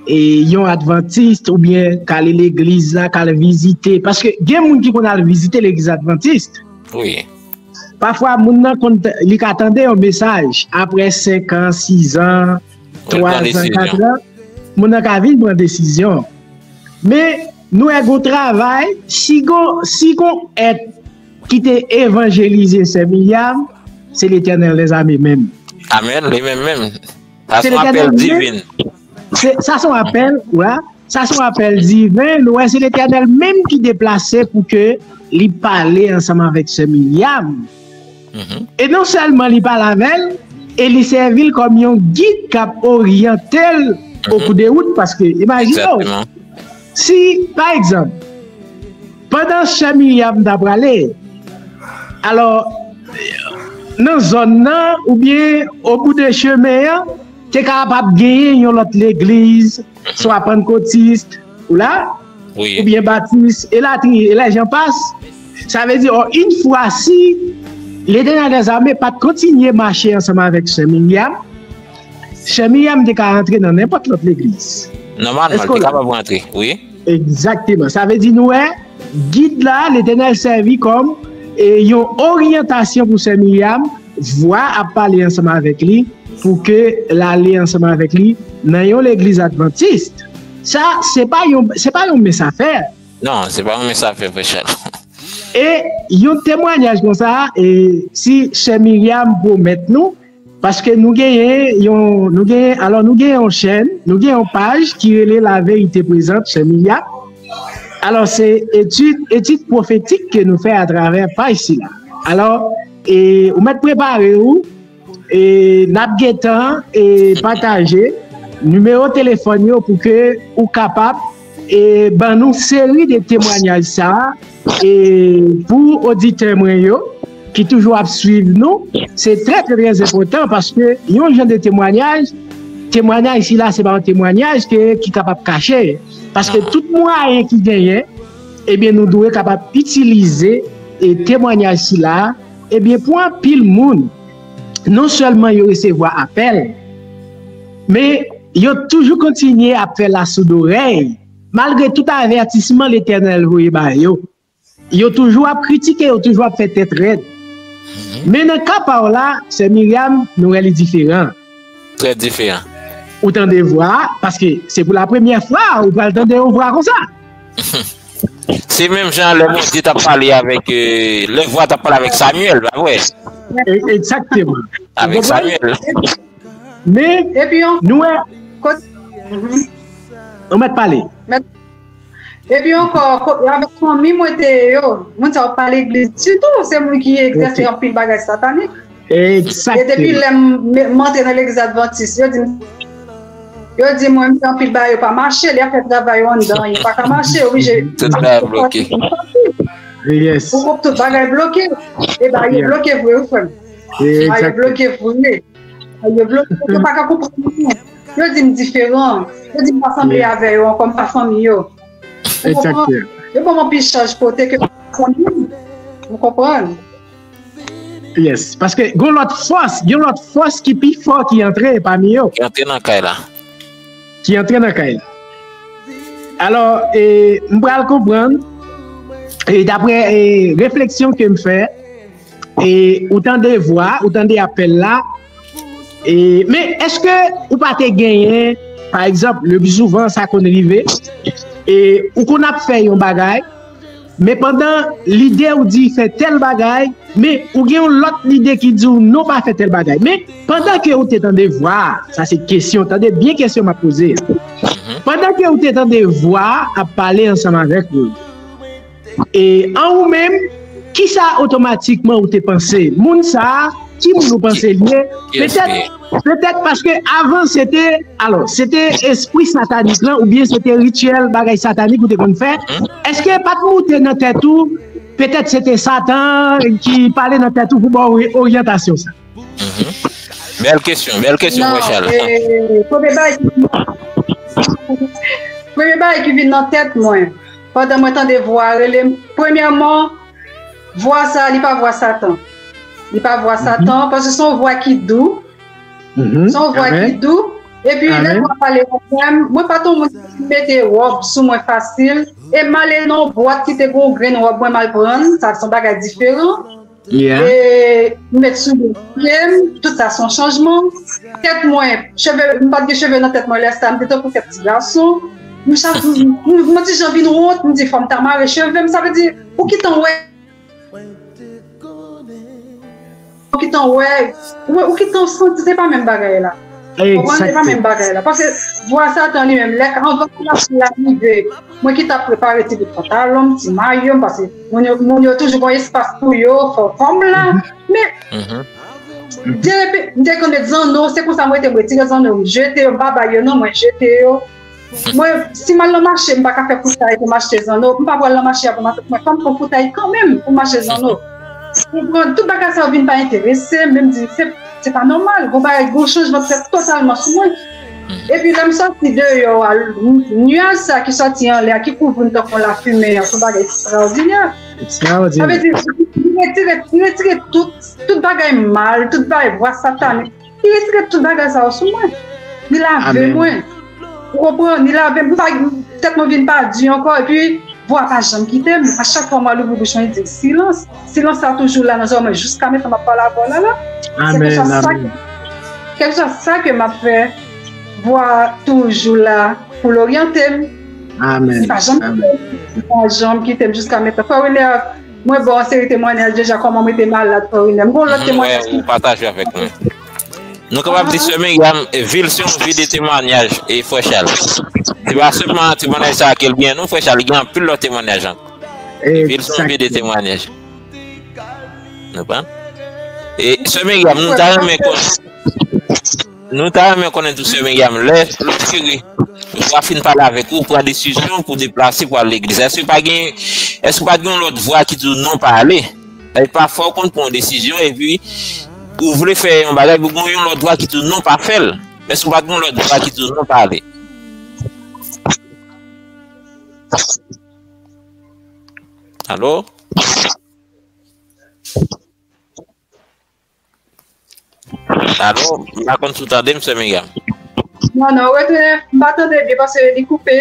e, yon advantis oubyen k ale legliz la, k al vizite. Paske gen moun ki konn al vizite legliz advantis. Wi. Pafwa, moun nan konn, li ka tande yon mesaj apre senk an, sis an, Pou l pran twa zan, desizyon. Kat an, moun nan ka vin pran desizyon. Men, nou wè gon travay, si gon, si gon èt ki te evanjelize sè Miryam, se Letènèl dèzame menm. Amèn, li menm menm. Sa Se se yon apèl Letènèl divin. Se, sa se yon apèl, wè. Sa se yon apèl diven. Nou wè se Letènèl menm ki deplase pou ke li pale ansanm avèk sè Miryam. Mhm. E non sèlman li pale avè l, e li sèvi l kòm yon gid k ap oryante l o kou de wout, paske imajine w, Egzakteman. si, pa egzanp, pandan sè Miryam t ap prale, alò, nan zòn nan, oubyen o bout de chemen an, te kapab genyen yon lòt legliz, swa pannkotis, ou la, Wi. Oubyen batis, elatriye, e lè jan pas. Sa vle di, ò, yon fwa si Letènèl dèzame pa t kontinye mache ansanm avèk sè Miryam, sè Miryam te ka rantre nan nenpòt lòt legliz. Nòmalman, Èske li w la? Kapab rantre, wi. Egzakteman. Sa vle di, nou wè, gid la, Letènèl sèvi kòm e, yon oryantasyon pou sè Miryam, vwa ap pale ansanm avèk li, pou ke l ale ansanm avèk li nan yon legliz advantis. Sa, se pa yon, se pa yon mens afè. Non, se pa yon mens afè, frè Chal. E yon temwanyaj konsa, e si sè Miryam pwomèt nou, paske nou genyen yon, nou genyen, alò nou genyen yon chèn, nou genyen yon paj ki rele La Vérité Présente, sè Miryam. Alò, se etid, etid pwofetik ke nou fè atravè paj sila. Alò, e, ou mèt prepare w, e, n ap gentan, e, pataje nimewo telefòn yo pou ke ou kapab, e, ban nou seri de temwanyaj sa a, e, pou oditè mwen yo, ki toujou ap swiv nou, se trè, trè, trè enpòtan paske yon jan de temwanyaj, temwanyaj sila se pa yon temwanyaj ke, ki kapab kache. Paske tout mwayen ki genyen, Ebyen, nou dwe kapab itilize e temwanyaj sila a, ebyen, pou anpil moun, non sèlman yo resevwa apèl, men yo toujou kontinye ap fè lasoudorèy, malgre tout avètisman Letènèl voye ba yo. Yo toujou ap kritike, yo toujou ap fè tèt rèd. Men nan ka pa w la, sè Miriam, nou wè li diferan. Trè diferan. Ou tande vwa a, paske se pou la premyè fwa ou pral tande yon vwa konsa. Se menm jan lè Bondye t ap pale avèk, euh, lè vwa t ap pale avèk Samyèl, pa vre? E- Egzakteman. Avèk Samyèl. Men, epi yon nou wè, kote, mhm, ou mèt pale. Mèt, epi ankò, ko- avèk fanmi mwen te ye yo, moun sa yo pa legliz ditou, se moun ki egzèse anpil bagay satanik. E depi lè m, m antre nan legliz advantis, yo di m, yo di mwen, m fè anpil bagay, yo pa mache, lè y ap fè travay yo anndan, yo pa ka mache, yo oblije. Tout bagay bloke. Pou kont tout bagay bloke. E ba, yo bloke vre, wi, frè m. Ba, yo bloke vre. Ba, yo bloke, yo pa ka konprann mwen. Yo di m diferan. Yo di m pa sanble avè yo ankò, m pa fanmi yo. Ou konprann? Yo ban m anpil chaj pote ke m pa fanmi. Ou konprann? Yes, paske gon lòt fòs, yon lòt fòs ki pi fò ki antre pami yo. Ki antre nan kay la. Ki antre nan kay la. Alò, e, m pral konprann, e, daprè, e, refleksyon ke m fè, e, ou tande vwa, ou tande apèl la, e, men èske ou pa te genyen, pa egzanp, le pi souvan sa konn rive, e, ou konn ap fè yon bagay, men pandan lide w di fè tèl bagay, men ou gen yon lòt lide ki di w non pa fè tèl bagay. Men pandan ke ou te tande vwa a, sa se kesyon, tande byen kesyon m ap poze a. Pandan ke ou te tande vwa a ap pale ansanm avèk ou, e an ou menm, kisa otomatikman ou te panse? Moun sa a, ki moun ou panse l ye? Petèt, petèt paske avan se te, alò, se te espri satanik lan, oubyen se te rityèl, bagay satanik ou te konn fè. Èske pa t moute nan tèt ou, petèt se te Satan ki pale nan tèt ou pou ba w oryantasyon sa? Bèl kesyon, bèl kesyon, Frè Chal. Non, e, premye bagay ki, premye bagay ki vin nan tèt mwen, pandan mwen tande vwa a rele m, premyèman, vwa sa a, li pa vwa Satan. Li pa vwa Satan, paske se yon vwa ki dou. Se yon vwa ki dou. Epi, lè vwa pale avè m, mwen pa t yon moun ki mete wòb sou mwen fasil. E m ale nan yon bwat ki te gen yon grenn wòb mwen m al pran l. Sa se yon bagay diferan. E m met soulye sou pye m, tout sa se yon chanjman. Tèt mwen, cheve, m pa t gen cheve nan tèt mwen lè sa, m te tankou kèk ti gason. M sa, m, m, m yon ti jan vin wont, m di fò m ta mare cheve m, sa vle di, ou gentan wè, ou gentan wè, ou, ou gentan santi se pa menm bagay la. Ou konprann, se pa menm bagay la. Paske vwa Satan li menm, lè anvan ke lapli la rive, mwen ki t ap prepare ti bout pantalon m, ti mayo m, paske moun yo, moun yo toujou gen espas pou yo, fò fòm la. Men, depi, m te konn met zanno, se konsa mwen te, m retire zanno, m jete yo, m pa bay yo non, mwen jete yo. Mwen, si m al nan mache, m pa ka fè koutay pou m achte zanno, m pa pral nan mache a pou m achte, mwen fò m pran koutay kanmenm pou m achte zanno. Ou konprann, tout bagay sa yo vin pa enterese m, men m di, se, se pa nòmal, gon bagay, gon chanjman k fèt totalman sou mwen. Epi lè m sòti deyò a, nyaj sa ki sòti anlè a, ki kouvri m tankou yon lafimen an, se yon bagay ekstraòdinè. Sa vle di, li retire, li retire tout, tout bagay mal, tout bagay vwa satanik. Li retire tout bagay sa yo sou mwen. Li lave mwen. Ou konprann? Li lave m. M pa, tèt mwen vin pa di ankò. Epi, vwa pa janm kite m. A chak fwa mwen louvri bouch mwen, li di m, silans. Silans sa toujou la nan zòrèy mwen jiska mentnan m ap pale avè w la, la. Se kèlkeswa sa ke, kèlkeswa sa ke m ap fè, vwa toujou la pou l oryante m. Li pa janm kite m. Li pa janm kite m jiska mentnan. Frè Wilner, mwen ba w yon seri temwayaj deja, kòman mwen te malad, frè Wilner. M gon lòt temwayaj. Ou pataje avèk mwen. Nou kapab di sè Miriam, e, vil se yon vi de temwayaj, e, frè Chal. Se pa sèlman temwayaj sa a ke l gen, non, frè Chal, li gen anpil lòt temwayaj ankò. E vil se yon vi de temwayaj. Nou konprann? E, sè Miriam, nou ta renmen konnen, nou ta renmen konnen tou, sè Miriam, lè, lè w tire, vwa fin pale avèk ou, pran desizyon pou deplase pou al legliz. Èske pa gen, èske pa gen yon lòt vwa ki di w non pa ale? Sa vle di pafwa w konn pran yon desizyon epi ou vle fè yon bagay, pou gen yon lòt vwa ki di w non pa fè l. Men si w pa gen yon lòt vwa ki di w non pa ale. Alo? Alo, m pa konn si w tande m, sè Miriam. Non, non, retounen, m pa tande byen paske li koupe.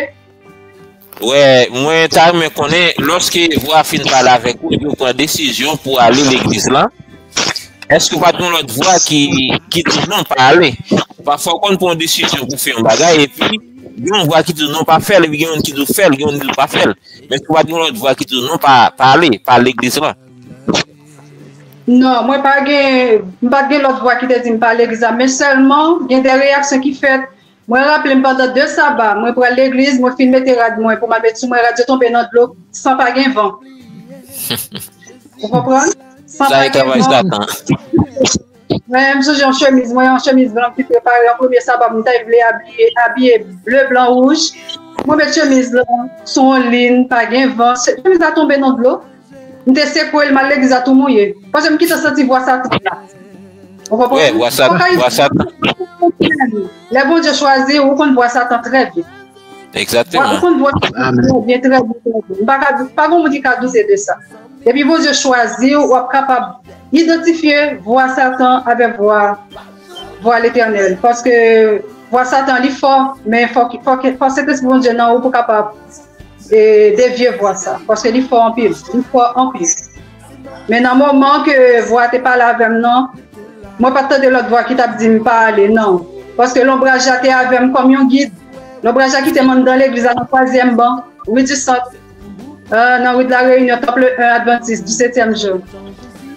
Wè, mwen ta renmen konnen, lòske vwa a fin pale avèk ou, epi w pran desizyon pou ale legliz lan, èske w pa t gen yon lòt vwa ki, ki di w non, pa ale? Pafwa, w konn pran yon desizyon pou fè yon bagay, epi gen yon vwa ki di w non, pa fè l, epi gen youn ki di w fè l, gen youn ki di w pa fè l. Men èske w pa t gen yon lòt vwa ki di w non, pa, pa ale, pa al legliz lan? Non, mwen pa gen, m pa t gen lòt vwa ki te di m pa al legliz la, men sèlman gen de reyaksyon ki fèt. Mwen raple m pandan de saba, mwen pral legliz, mwen fin mete rad mwen pou m al met sou mwen, rad yo tonbe nan dlo san pa gen van. Ou konprann? San pa gen van. Sa e travay Satan. Mwen, m sonje yon chemiz, mwen, yon chemiz blan ki prepare an premye saba, m ta vle abiye, abiye ble, blan, wouj. Mwen met chemiz lan sou yon lin, pa gen van, chemiz la tonbe nan dlo. M te sekwe l, m al legliz la tou mouye. Paske m kite santi vwa Satan la. Ou konprann? Wè, vwa Satan, vwa Satan. Lè Bondye chwazi, ou konn vwa Satan trè byen. Egzakteman. Ou konn vwa Satan trè byen, trè byen, trè byen. M pa ka, pa gen moun ki ka doute de sa. Depi Bondye chwazi w, w ap kapab idantifye vwa Satan avèk vwa, vwa Letènèl. Paske vwa Satan, li fò, men fò, fò, fò Sentespri Bondye nan ou pou kapab e, devye vwa sa, paske li fò anpil, li fò anpil. Men nan moman ke vwa te pale avè m nan, mwen pa t tande lòt vwa ki t ap di m pa ale, non. Paske lonbraj la te avè m kòm yon gid. Lonbraj la kite m anndan legliz la nan twazyèm ban, ri di Sant, euh, nan ri de la Reyinyon, Temple un Adventiste du septième jour.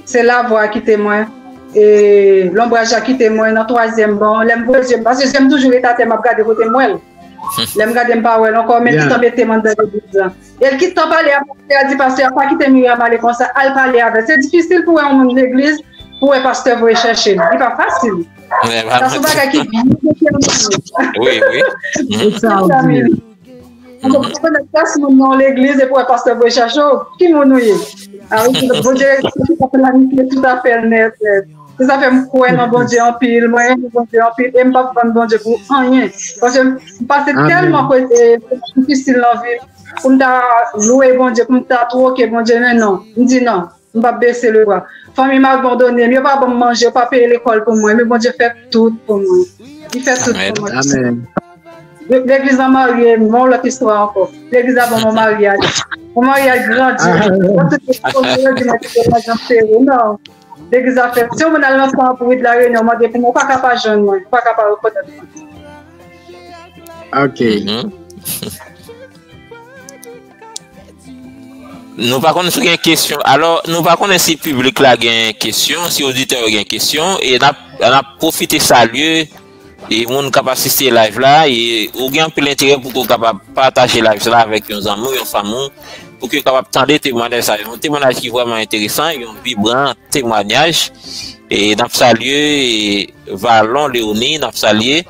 Se la vwa kite mwen. E lonbraj la kite mwen nan twazyèm ban. Lè m voye zye m, paske zye m toujou ret atè, m ap gade kote m wè l. Lè m gade m pa wè l ankò, men li t anbete m anndan legliz la. E l ki t an pale a pastè a, di pastè a pa kite Miriam ale konsa, al pale avè l. Se difisil pou wè yon moun legliz, pou wè pastè voye chèche l. Li pa fasil. Sa se yon bagay ki byen detèmine. Wi, wi. Detèmine. Ou pa konn klas moun nan legliz epi wè pastè voye chèche w. Ki moun ou ye? A wi, Bondye ki pa planifye tout afè l nèt, nèt. Se sa fè m kwè nan Bondye anpil, mwen renmen Bondye anpil, e m p ap vann Bondye pou anyen. Paske m pase tèlman kote difisil nan vi m, pou m ta lwe Bondye, pou m ta twoke Bondye, men non. M di non, m p ap bese lebra. Fanmi m abandone m, yo pa ban m manje, yo pa peye lekòl pou mwen, men Bondye fè tout pou mwen. Li fè tout pou mwen. Amèn. Legliz la marye m, yon lòt istwa ankò. Legliz la ban m yon maryaj. Yon maryaj grandi. Mwen tout moun yo di mwen te gen madanm sere. Non. Legliz la fè. Si yon moun al nan San pou ri de la Reyinyon, mande pou mwen, ou pa ka pa jwenn mwen. Ou pa ka pa rekonèt mwen. Ok. Nou pa konnen si gen kesyon. Alò, nou pa konnen si piblik la gen kesyon, si oditè yo gen kesyon. E n ap, n ap pwofite salye e moun k ap asiste live la, e ou gen anpil enterè pou ke w kapab pataje live la avèk yon zanmi w, yon fanmi w, pou ke yo kapab tande temwayaj sa yo. Yon temwayaj ki vrèman enteresan, yon vibran temwayaj. E n ap salye, e, Valon Léonie, n ap salye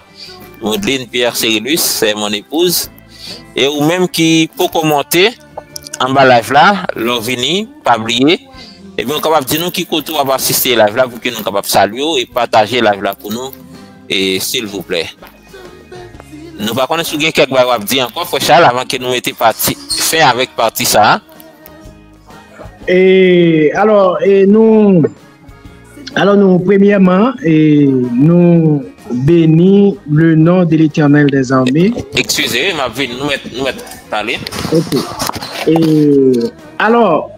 Modeline Pierre Cérilus, c'est mon épouse. E ou menm ki poko monte anba live la, lè w vini, pa bliye, ebyen, ou kapab di nou ki kote w ap asiste live la pou ke nou kapab salye w e pataje live la pou nou, e, silvouplè. Nou pa konnen si w gen kèk bagay w ap di ankò, frè Charles, avan ke nou mete pati, fen avèk pati sa a. E, alò, e nou, alò nou, premyèman, e, nou beni le nom de l'Éternel des armées. Eskize, wi, m ap vin, nou mèt, nou mèt pale. Ok. E, alò,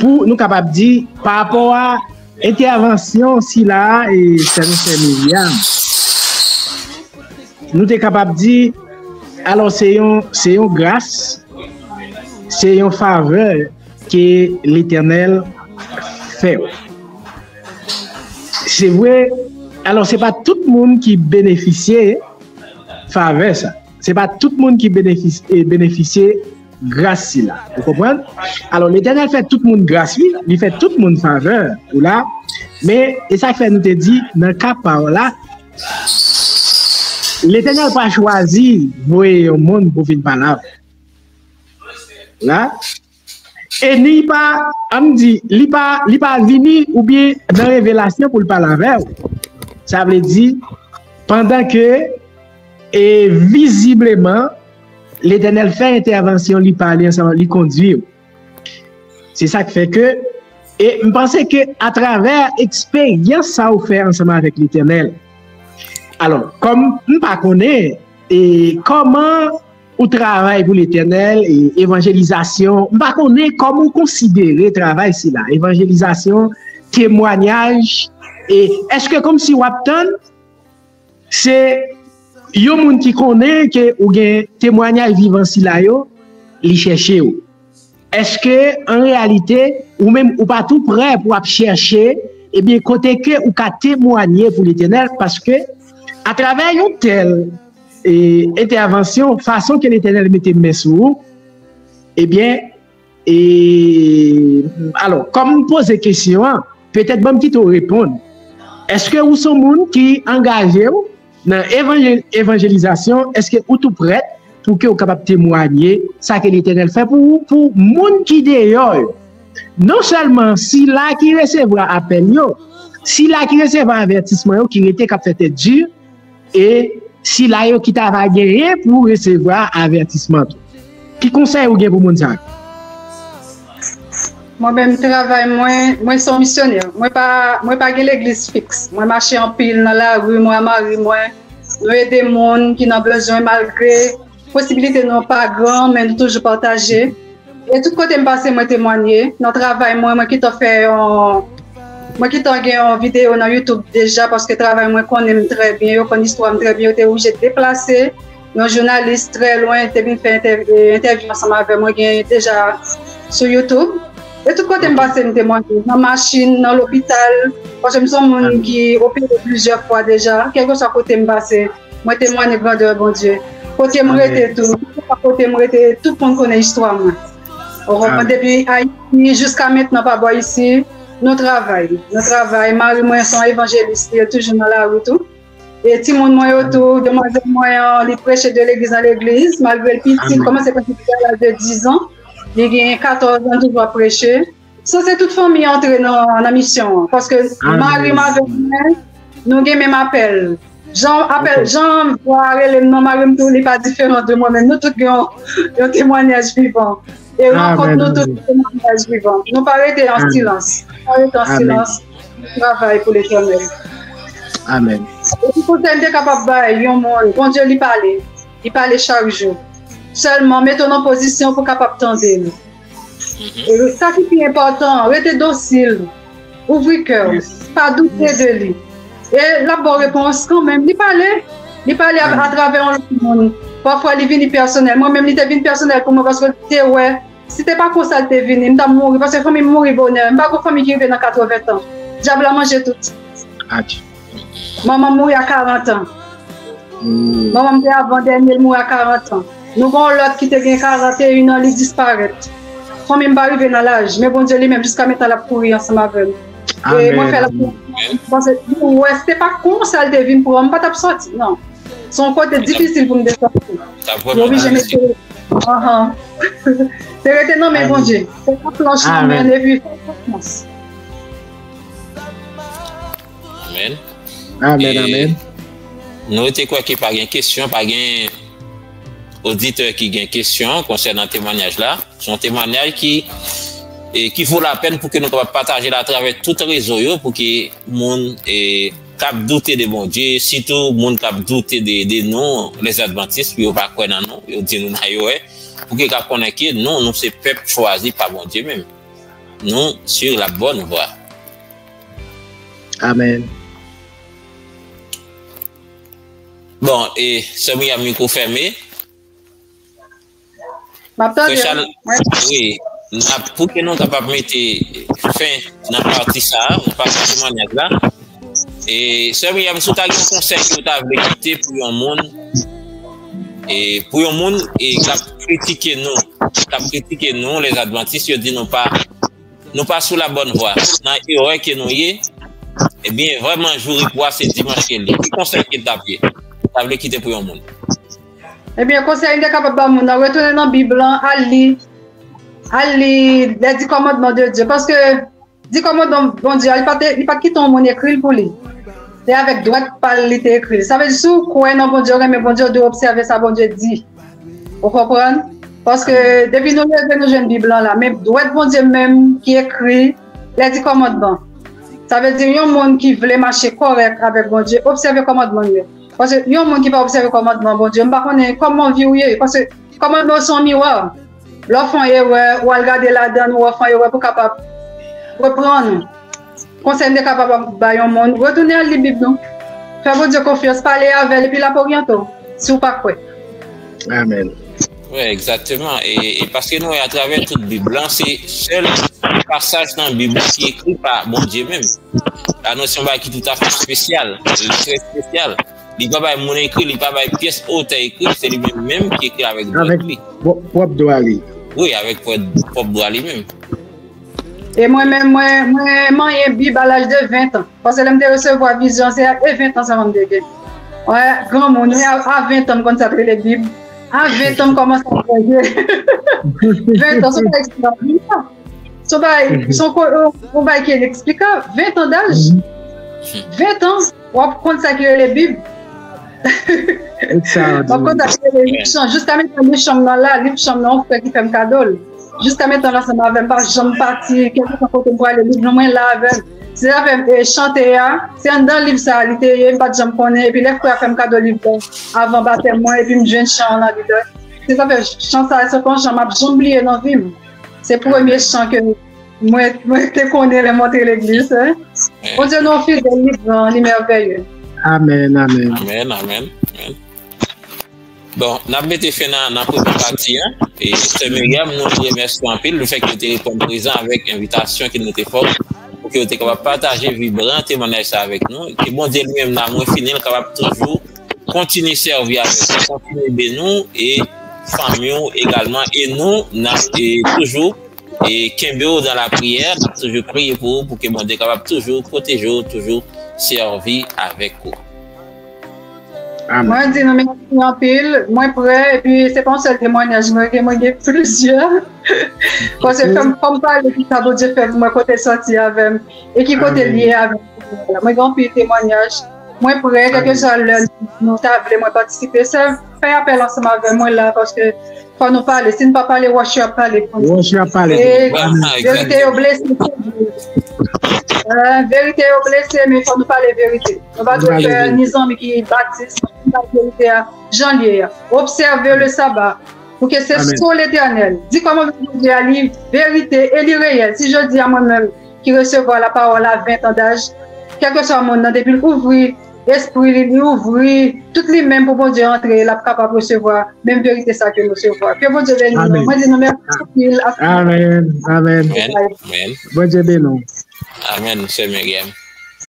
pou nou kapab di, pa rapò a entèvansyon sila a, e, sè nou sè Miriam, nou te kapab di, alò, se yon, se yon gras, se yon favè ke Letènèl fè w. Se vre, alò, se pa tout moun ki benefisye favè sa. Se pa tout moun ki benefis-, e, benefisye gras sila. Ou konprann? Alò, Letènèl fè tout moun gras, wi. Li fè tout moun favè, ou la. Men, e sa k fè nou te di, nan ka pa w la, Letènèl pa chwazi voye yon moun pou vin pale avè w. La. E ni pa, an n di, li pa, li pa vini oubyen nan revelasyon pou l pale avè w. Sa vle di, pandan ke, e vizibleman, Letènèl fè entèvansyon, li pale ansanm, li kondui w. Se sa k fè ke, e m panse ke atravè eksperyans sa ou fè ansanm avèk Letènèl, alò, kòm m pa konnen, e kòman ou travay pou Letènèl, e evanjelizasyon, m pa konnen kòman ou konsidere travay sila, evanjelizasyon, temwayaj, e èske kòmsi w ap tann se yon moun ki konnen ke ou gen temwayaj vivan sila yo, li chèche w? Èske, an reyalite, ou menm ou pa tou prè pou ap chèche, ebyen, kote ke ou ka temwaye pou Letènèl? Paske, atravè yon tèl, e, entèvansyon, fason ke Letènèl mete men sou ou, ebyen, e, alò, kòm m poze kesyon an, petèt ban m kite w reponn. Èske ou se yon moun ki angaje w nan evanjel- evanjelizasyon? Èske ou tou prèt pou ke w kapab temwaye sa ke Letènèl fè pou ou, pou moun ki deyò yo? Non sèlman sila ki resevwa apèl yo, sila ki resevwa avètisman yo, ki rete k ap fè tèt di, e sila yo ki ta va genyen pou resevwa avètisman tou. Ki konsèy ou gen pou moun sa yo? Mwen menm, travay mwen, mwen se yon misyonè. Mwen pa, mwen pa gen legliz fiks. Mwen mache anpil nan lari, mwen ak mari mwen. Nou ede moun ki nan bezwen malgre posibilite nou pa gran, men nou toujou pataje. E tout kote m pase, mwen temwanye. Nan travay mwen, mwen gentan fè yon, mwen gentan gen yon videyo nan YouTube deja, paske travay mwen konnen m trè byen, yo konn istwa m trè byen, yo te oblije deplase. Yon jounalis trè lwen te vin fè entè- entèvyou ansanm avè mwen, gen deja sou YouTube. E tout kote m pase, m temwanye. Nan machin, nan lopital, paske m se yon moun ki opere plizyè fwa deja. Kèlkeswa kote m pase, mwen temwanye grandè Bondye. Kote m rete tou, kote m rete, tout moun konnen istwa mwen. Ou konprann? Depi Ayiti jiska mentnan pa bò isi, nou travay. Nou travay. Mari mwen se yon evanjelis, li toujou nan lari tou. E timoun mwen yo tou, demwazèl mwen an, li preche de legliz an legliz, malgre l piti, l kòmanse preche depi a laj de diz an. Li gen katòz an, toujou ap preche. Sanse tout fanmi an antre nan, nan misyon an. Paske mari m avèk mwen, nou gen menm apèl. Jan apèl, jan vwa a rele m nan, mari m tou, li pa diferan de mwen menm. Nou tout gen yon, yon temwayaj vivan. E rankont nou tout se temwayaj vivan. Nou pa rete an silans. Nou pa rete an silans. Nou travay pou Letènèl. Amèn. E ki konsèy m te kapab bay yon moun? Bondye, li pale. Li pale chak jou. Sèlman, mete w nan pozisyon pou w kapab tande l. E sa ki pi enpòtan, rete dosil. Ouvri kè w. Pa doute de li. E l ap ba w repons kanmenm. Li pale. Li pale a- atravè yon lòt moun. Pafwa, li vini pèsonèl. Mwen menm, li te vin pèsonèl pou mwen paske l te wè, si te pa konsa l te vini, m t ap mouri. Paske fanmi m mouri bonè. M pa gon fanmi ki rive nan katreven tan. Dyab la manje tout. Manman m mouri a karant an. Manman m te avan dènye, l mouri a karant an. Nou gen yon lòt ki te gen karanteyen an, li disparèt. Fanmi m pa rive nan laj, men Bondye li menm jiska mentnan l ap kouri ansanm avè m. E mwen fè l ap kouri. Paske mwen wè, si te pa konsa l te vin pran m, m pa t ap sòti, non. Se yon kote difisil pou m te sòti. Yo oblije mete. Anhan. Se rete nan men Bondye. Se yon planch nan men l epi fè konfyans. Amèn. Amèn, amèn. Nou te kwè ke pa gen kesyon, pa gen oditè ki gen kesyon konsènan temwayaj la. Se yon temwayaj ki, e, ki vo lapèn pou ke nou kapab pataje l atravè tout rezo yo, pou ke moun, e, k ap doute de Bondye, sitou moun k ap doute de, de nou, lèzadvantis, pou yo pa kwè nan nou, yo di nou nan yo wè, pou ke yo ka konnen ke nou, nou se pèp chwazi pa Bondye menm. Nou sur la bonne voie. Amèn. Bon, e, sè Miriam, mikwo fèmen. M ap tande. Wi, n ap, pou ke nou kapab mete fen nan pati sa a, nan pati temwayaj la. E, sè Miriam, si w ta gen yon konsèy ke w ta vle kite pou yon moun, e, pou yon moun, e, k ap kritike nou, k ap kritike nou, lèzadvantis, yo di nou pa, nou pa sou la bòn vwa, nan erè ke nou ye, ebyen, vrèman, jou repo a se dimanch ke l ye. Ki konsèy ke l t ap ye? L ta vle kite pou yon moun. Ebyen, konsèy m te kapab ba moun nan, retounen nan Bib lan, al li, al li les dix commandements de Dieu. Paske dix commandements Bondye a, li pa t, li pa t kite yon moun ekri l pou li. Se avèk dwèt pa l li te ekri l. Sa vle di, si w kwè nan Bondye, w renmen Bondye, w dwe obsève sa Bondye di. Ou konprann? Paske depi nou leve, nou jwenn Bib lan la. Men dwèt Bondye menm ki ekri lè di kòmandman. Sa vle di yon moun ki vle mache kòrèk avèk Bondye, obsève kòmandman l yo. Paske yon moun ki pa obsève kòmandman Bondye, m pa konnen kòman vi w ye. Paske kòmandman yo se yon miwa. Lè w fè yon erè, ou al gade ladan l, ou fè yon erè pou w kapab reprann ou. Konsèy m te kapab bay yon moun, retounen al li Bib nou. Fè Bondye konfyans, pale avè l, epi l ap oryante w, si w pa kwè. Amèn. Wi, egzakteman. E, e paske nou wè atravè tout Bib lan, se sèl pasaj nan Bib ki ekri pa Bondye menm. Sa se yon bagay ki toutafè espesyal, li trè espesyal. Li pa bay moun ekri, li pa bay pyès otè ekri, se li menm menm ki ekri avèk dwèt li. Pwòp dwa li. Wi, avèk pwòp dwa li menm. E mwen menm, mwen, mwen manyen Bib a laj de ven tan. Paske lè m te resevwa vizyon, se a ven tan sèlman m te gen. Wè, granmoun, wi, a, a ven tan m konn sa k rele Bib. A ven tan m kòmanse ap veye. Ven tan, se yon bagay ekstraòdinè. Se yon bagay, se yon ko- yon bagay ki eneksplikab. Ven tan daj. Ven tan, w ap konn sa ki rele Bib. W ap konn sa ki rele liv chan. Jiska menm liv chan m nan la, liv chan m nan, yon frè ki fè m kado l. Jiska menm l ansanm avè m, pa janm pati, kèlkeswa kote m prale, liv nan mwen la avè m. Se zafè e, chante a, se anndan liv sa a li te ye, m pa t janm konnen, epi lè frè a fè m kado liv la, avan batèm mwen, epi m jwenn chan an nan li la. Se zafè chan sa a, se yon chan m ap janm bliye nan vi m. Se premye chan ke mwen, mwen te konnen lè m antre legliz. Hein? Bondye nou fidèl, li gran, li mèvèye. Amèn, amèn. Amèn, amèn. Bon, n ap mete fen nan, nan premye pati an. E Sè Miriam, nou remèsye w anpil lefètke w te reponn prezan avèk envitasyon ke nou te fè w, pou ke w te kapab pataje vibran temwayaj sa avèk nou. Ke Bondye li menm nan mwen fini, l kapab toujou kontinye sèvi avèk nou, kontinye beni w e fanmi w egalman. E nou, n ap e, toujou e kenbe w dan lapriyè, n ap toujou priye pou ou, pou ke Bondye kapab toujou pwoteje w, toujou sèvi avèk ou. Mwen di nou mèsi anpil. Mwen prè, epi se pa yon sèl temwayaj mwen gen, mwen gen plizyè. Paske fò m, fò m pale ki sa Bondye fè pou mwen, kote l sòti avè m, e ki kote l ye avè m. Mwen gen anpil temwayaj. Mwen prè, kèlkeswa lè nou ta vle mwen patisipe, sèl fè apèl ansanm avè mwen la, paske fò nou pale. Si n pa pale, wòch yo ap pale pou nou. Wòch yo ap pale. E verite yo blese. Verite yo blese, men fò nou pale verite. Nou pa dwe fè ni zanmi ki batis, nou pale verite a jan l ye a. Obsève le saba, pou ke se so Letènèl. Di kòman Bondye a li verite e li reyèl. Si jodi a mwen menm ki resevwa lapawòl a ven tan daj, kèlkeswa moun nan, depi l ouvri espri li, li ouvri tout li menm pou Bondye antre, l ap kapab resevwa menm verite sa ke nou resevwa. Ke Bondye beni nou. Mwen di nou mèsi anpil. Amèn. Amèn. Bondye beni w. Amèn, Sè Miriam.